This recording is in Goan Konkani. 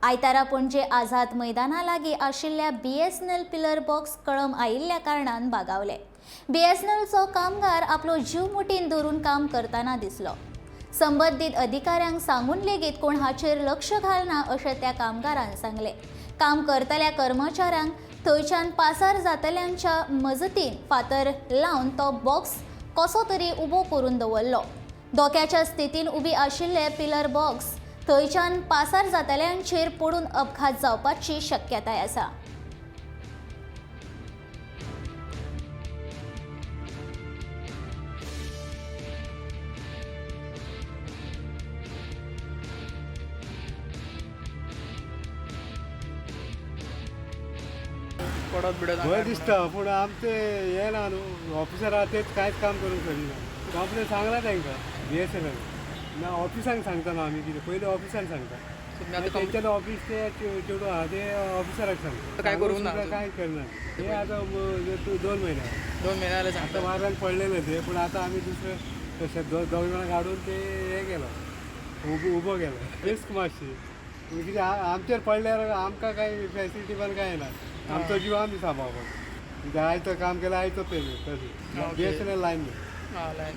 आयतारा पणजे आझाद मैदाना लागीं आशिल्ल्या बीएसएनएल पिलर बॉक्स कळम आयिल्ल्या कारणान बागावले. बीएसएनएलचो कामगार आपलो जीव मुठीन धरून काम करतना दिसलो. संबंदीत अधिकाऱ्यांक सांगून लेगीत कोण हाचेर लक्ष घालना अशें त्या कामगारान सांगलें. काम करतल्या कर्मचाऱ्यांक थंयच्यान पासार जातल्यांच्या मजतीन फातर लावन तो बॉक्स कसो तरी उबो करून दवरलो. धोक्याच्या स्थितीन उबी आशिल्ले पिलर बॉक्स थंयच्यान पासार जातल्यांचेर पडून अपघात जावपाची शक्यताय आसा. पडत बिडत भंय दिसता, पूण आमचे हे ना न्हू, ऑफिसर आहा तेच कांयच काम करूंक सोदिना. कंप्लेन सांगला तांकां बीएसएनएल ना ऑफिसांक सांगता न्हू आमी, कितें पयलीं ऑफिसान सांगता. तुम्ही आता तेंच्यान ऑफिस ते चेडूं आहा ते ऑफिसराक सांगता. काय करूंक ना अजून? काय करना हे आतां 2 महिने. 2 महिने जाले आतां सांगता. वाऱ्यान पडलेले ते, पूण आतां आमी दुसरे तशें दोग जाणां काडून ते हे केलो, उबो उबो केलो. रिस्क मातशी कितें आमचेर पडल्यार आमकां कांय फॅसिलिटी पण कांय ना. आमचो जीव आमी सांबाळपाक, कित्याक आयचो काम केल्यार आयचो पेमेंट, तशें बीएसएनएल लायन. हा, लायन.